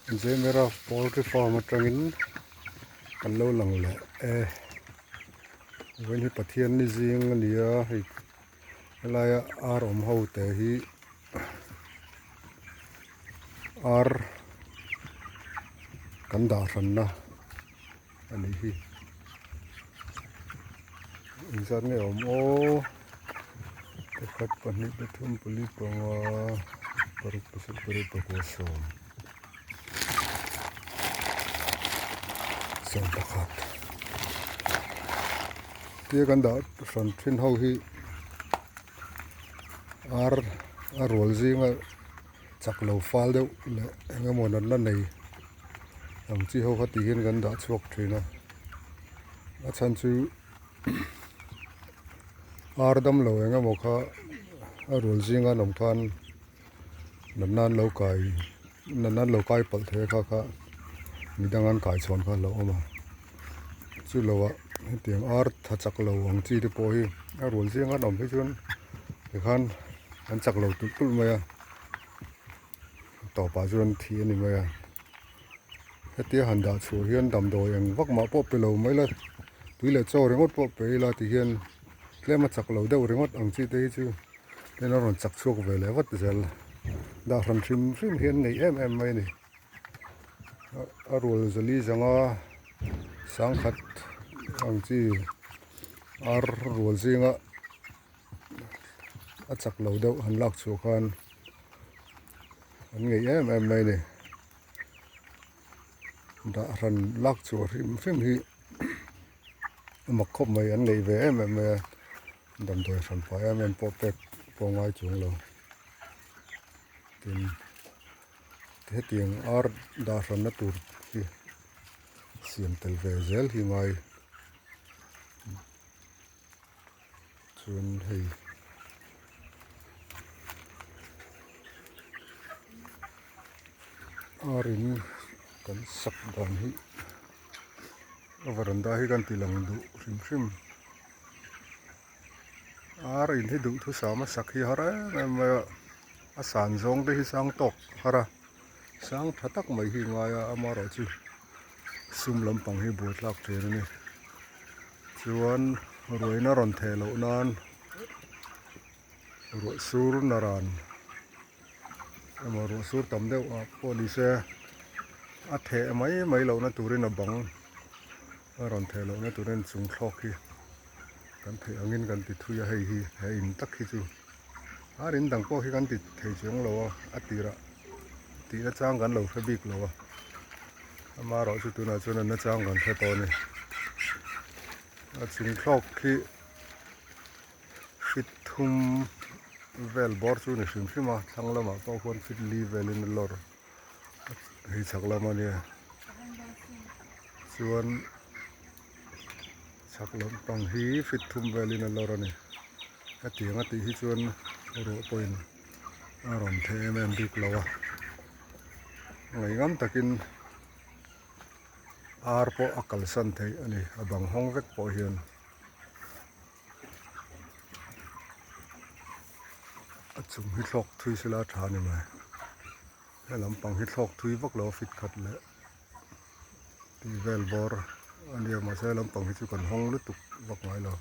Zemera poultry farm atangin kan lo lang leh e vawiin hi Pathian ni zing a ni a hei helaia ar awm ho te hi ar kan dah hranna a nih hi engzat nge awm aw pakhat pahnih pathum pali panga paruk pasarih pariat pakua sawm sawm pakhat tia kan dah hran thin ho hi ar a rual zinga chak lo fal deuh leh eng emaw natna nei ang chi ho kha ti hian kan dah chhuak thin a a chhan chu ar damlo eng emaw kha a rual zinga an awm khan natna an lo kai natna an lo kai palh thei a kha kha midang an kai chhawn kha a lo awm a chu lo ah hetiang ar tha chak lo ang chi te pawh hi a rual zinga an awm phei chuan tikhan an chak lo tulh tulh mai a. Tawpah chuan thi a ni mai a, hetia han dah chhuah hian damdawi eng vak mah pawh pe lo mai la, tui leh chaw ringawt pawh pe ila ti hian tlem a chak lo deuh ringawt ang chi te hi chu tlem a rawn chak chhuak ve leh vat zel dah hran hrim hrim hian nei em em mai a ni. A rual zali zanga sangkhat ang chi ar rual zinga a chak lo deuh han lak chhuah khan an ngeih em em mai a ni dah hran lak chhuah hrim hrim hi a mak khawp mai an ngeih ve em em mai a damdawi hran pah em em pawh pek pawh a ngai chuang lo tin hetiang ar dah hranna tur hi siam tel ve zel hi ngai. Chuan hei ar in kan sak dan hi a varanda hi kan ti lang duh hrim hrim ar in hi duhthusam a sak hi har em em mai a a san zawng te hi sang tawk har a sang tha tak mai hi ngai a amaherawhchu sum lampang hi buaithlak thin a ni. Chuan ruaina rawn theh loh nan ruah sur naran emaw ruah sur tam deuh ah pawh ni se a theh mai mai lohna turin a bang a rawn theh lohna turin chung thlawk hi kan theih angin kan ti thui a hei hi he in tak hi chu a rin dang pawh hi kan ti thei chuang lo a a tirah tih nachang kan lo hre bik lo a. Amaherawhchu tunah chuan a nachang kan hre tawh a ni. A chung thlawk khi feet thum vel bawr chu a ni hrim hrim a, thlang lamah pawh khuan feet li velin a lawr hei chhak lam a nia. Chuan chhak lampang hi feet thum velin a lawr a ni. Hetiang a tih hi chuan ruah pawhin a rawn theh em em bik lo a. Ngaihngam takin ar pawh a kalsan theih a ni a bang hawng vek pawh hian a chung hi thlawk thui sela a tha a ni mai he lampang hi thlawk thui vak lo a fit khat leh tih vel bawr a nia mahse he lampang hi chu kan hawng lutuk vak ngai lo.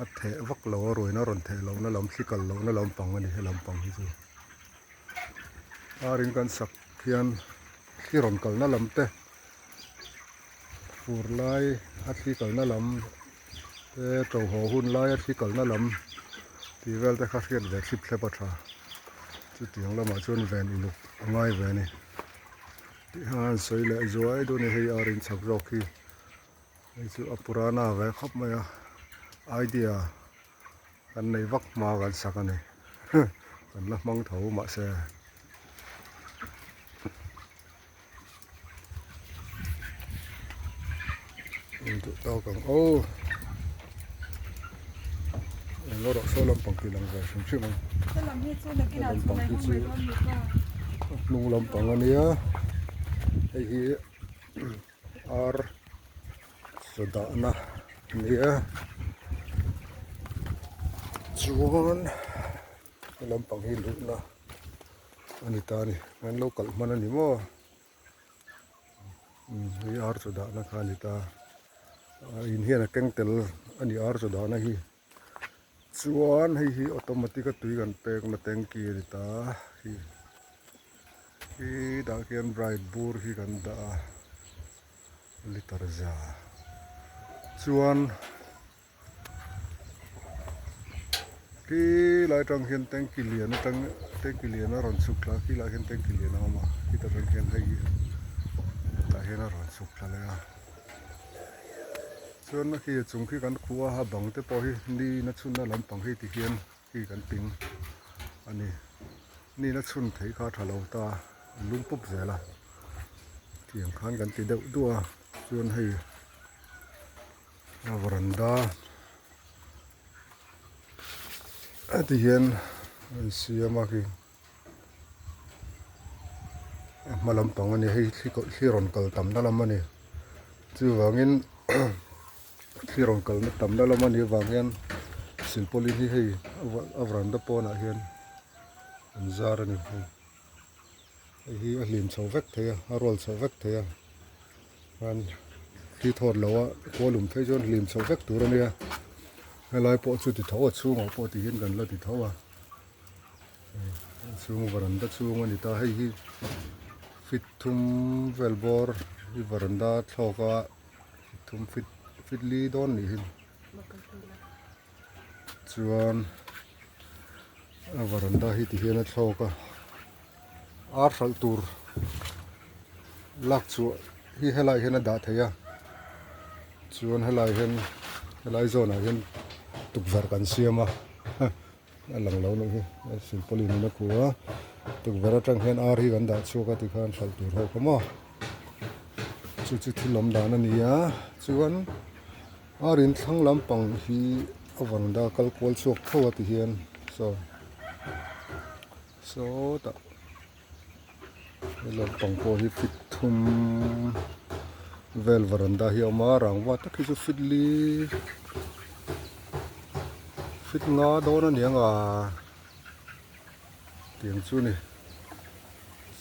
A theh vak lo a ruaina rawn theh lohna lam thli kal lohna lampang a ni he lampang hi chu arin kan sak hian thli rawn kalna lam te fur lai a thli kalna lam te to haw hun lai a thli kalna lam tih vel te kha hriat ve thlip thlep a tha chutiang lamah chuan ven uluk a ngai ve a ni tih hian sawi leh zuai dawn a ni hei arin chak zawk hi. Hei chu a purana ve khawp mai a idea kan nei vak hma kan sak a ni kan la hmang tho mahse duh tawk ang aw eng erawh saw lampang tih lang ve hrim hrim ang lampang hi chu a hnung lampang a nia hei hi. Ar chaw dahna a ni a chuan he lampang hi luhna a ni ta a ni an lo kalh hman a ni maw umm hei ar chaw dahna kha a ni ta a in hian a keng tel a ni ar chaw dahna hi chuan hei hi automatic a tui kan pekna tanky a ni ta hi hi tah khian bright bur hi kan dah a liter za chuan Khi lai atang hian tanky lian atang tanky lian a rawn chhuk thla a khi lai hian tanky lian a awm a khita tang khian hei hi tah hian a rawn chhuk thla leh a chuan khi a chung khi kan khuh a a bang te pawh hi ni in a chhunna lampang hi ti hian khi kan ping a ni ni in a chhun theih kha a tha lo ta a lum pup zel a tiang khan kan ti deuh duah a chuan hei. A varanda a ti hian an siam a khi a hma lampang a ni hei thli rawn kal tamna lam a ni chuvangin thli rawn kalna tamna lam a nih avang hian silpawlin hi hei a varanda pawnah hian an zar a ni hei hi a hlim chho vek thei a a roll chho vek thei a. Chuan thli thawt lo a kawlum phei chuan hlim chho vek tur a nia helai pawh chu ti tho a chhungah pawh ti hian kan la ti tho a chhung varanda chhung a ni ta hei hi fit thum vel bawr hi varanda thlawk a fit thum fit fit li dawn nih hi chuan a varanda hi ti hian a thlawk a. Ar hralh tur lak chhuah hi helaiah hian a dah theih a chuan helaiah hian helai zawnah hian tukverh kan siam a a lang lo nih hi a silpawlin in a khuh a tukverh atang hian ar hi kan dah chhuak a tikhan hralh tur ho kha maw chu chu thil awm dan a ni a chuan ar in thlang lampang hi a varanda kal kual chhuak tho a ti hian saw. Sawtah he lampang pawh hi fit thum vel varanda hi a awm a rangva tak hi chu fit li fit nga dawn a ni ang a tiang chu a ni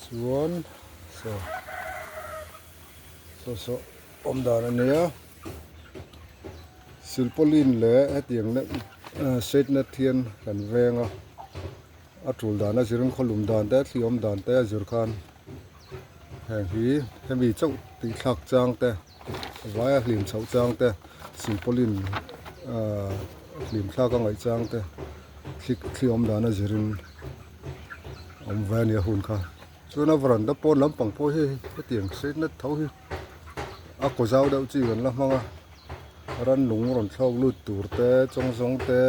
chuan saw saw saw awm dan a nia silpawlin leh hetiang shade net hian kan veng a. A tul dan a zirin khawlum dan te thli awm dan te a zir khan heng hi hemi chauh tih thlak chang te vaia hlim chhoh chang te silpawlin ahh hlim thlak a ngaih chang te thli thli awm dan a zirin awm ve a nia hun kha chuan a varanda pawn lampang pawh hi hetiang sei nat tho hi a kaw zau deuh chi kan la hmang a rannung rawn thlawk lut tur te chawng zawng te.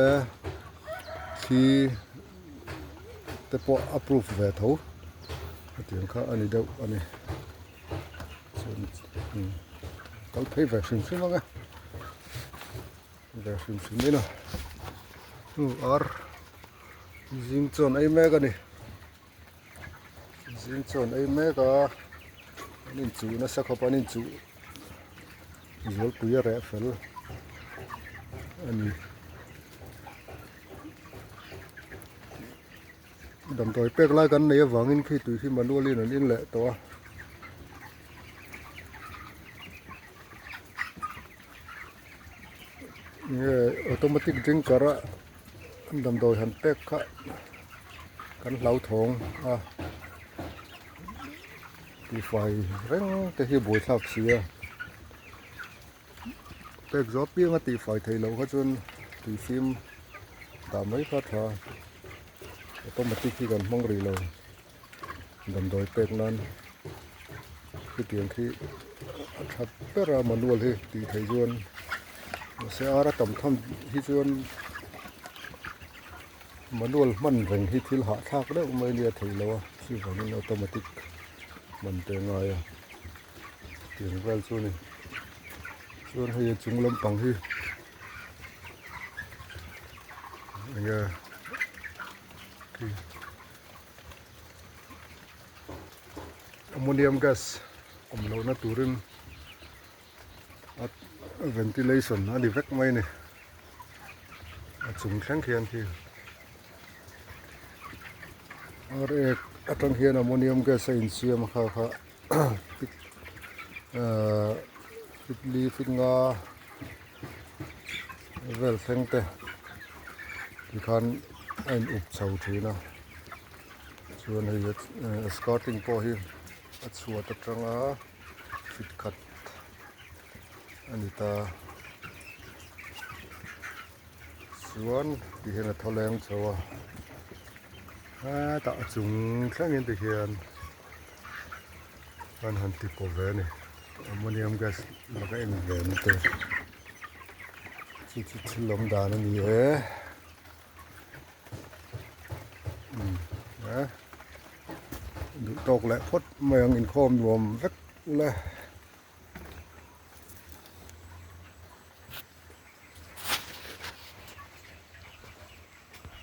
Thli te pawh a proof ve tho hetiang kha a ni deuh a ni chuan kal phei ve hrim hrim ang e ve hrim hrim in a hnu ar zing chuan ei mek a ni zing chuan ei mek a an inchuh nasa khawp a an inchuh zualpui a reh fel a ni. Damdawi pek lai kan nei avangin khi tui hi manual in an in leh tawh a. Nge automatic drinker a damdawi han pek kha kan hlauthawng a tihfai reng te hi buaithlak si a. Pek zawh apianga tihfai theih loh kha chuan tui fim dah mai kha a tha automatic hi kan hmang rih lo damdawi pek nan khitiang khi a tha ber a manual hi tih theih chuan mahse ar a tam tham hi chuan manual hman reng hi thil hahthlak deuh mai nia theih loh a chuvangin automatic hman te a ngai a. Tiang vel chu a ni chuan hei a chung lampang hi enge khi ammonium gas awm lohna turin a ventilation a ni vek mai a ni a chung thleng khian khi ar ek. atang hian ammonium gas a insiam a kha kha fit ahh fit li fit nga vel thleng te tikhan a in up chho thin a chuan hei skirting pawh hi a chhuat atanga fit khat a ni ta. Chuan ti hian a tho leng chho a hetah a chung thlengin ti hian an han ti paw ve a ni ammonium gas laka en ve na te chu chu thil awm dan a ni e umm a duh tawk leh phawt mai ang inkhawm nuam vek ule.